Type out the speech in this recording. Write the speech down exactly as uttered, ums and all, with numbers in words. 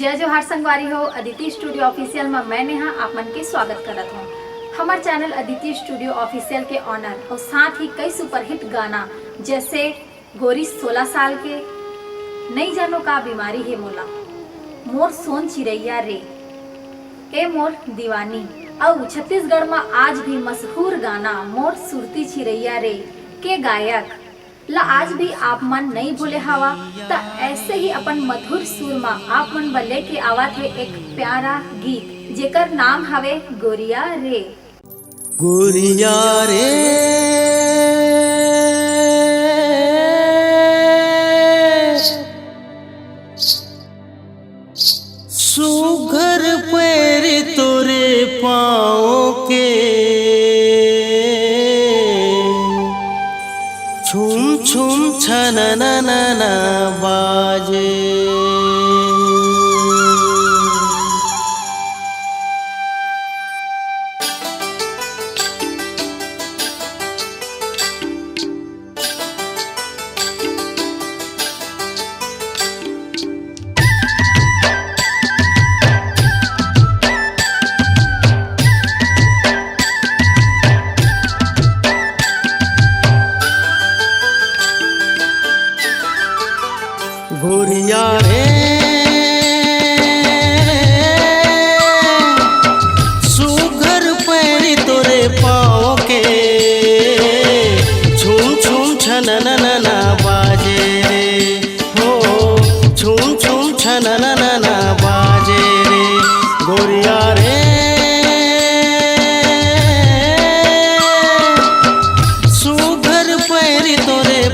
जय जोहार संगवारी हो, अदिति स्टूडियो ऑफिशियल में मैं नेहा आप मन के स्वागत करत हूँ। हमर चैनल अदिति स्टूडियो ऑफिशियल के ऑनर और साथ ही कई सुपरहिट गाना जैसे गोरी सोलह साल के, नई जानो का बीमारी हे मोला, मोर सोन चिरैया रे, ए मोर दीवानी, अउ छत्तीसगढ़ में आज भी मशहूर गाना मोर सुरती चिरैया रे के गायक ला आज भी आप मन नई भूले हवा, त ऐसे ही अपन मधुर सुर म आप मन बर लेके आवत हे एक प्यारा गीत, जेकर नाम हवे गोरिया रे। गोरिया रे, सुघर पैर तोरे पाँव के, छुम छुम छनननन बाजे। गोरिया रे, सुघर पैर तोरे पाँव के, छुम छुम छनननन बाजे रे, हो, छुम छुम छनननन बाजे रे, गोरिया रे। सुघर पैर तोरे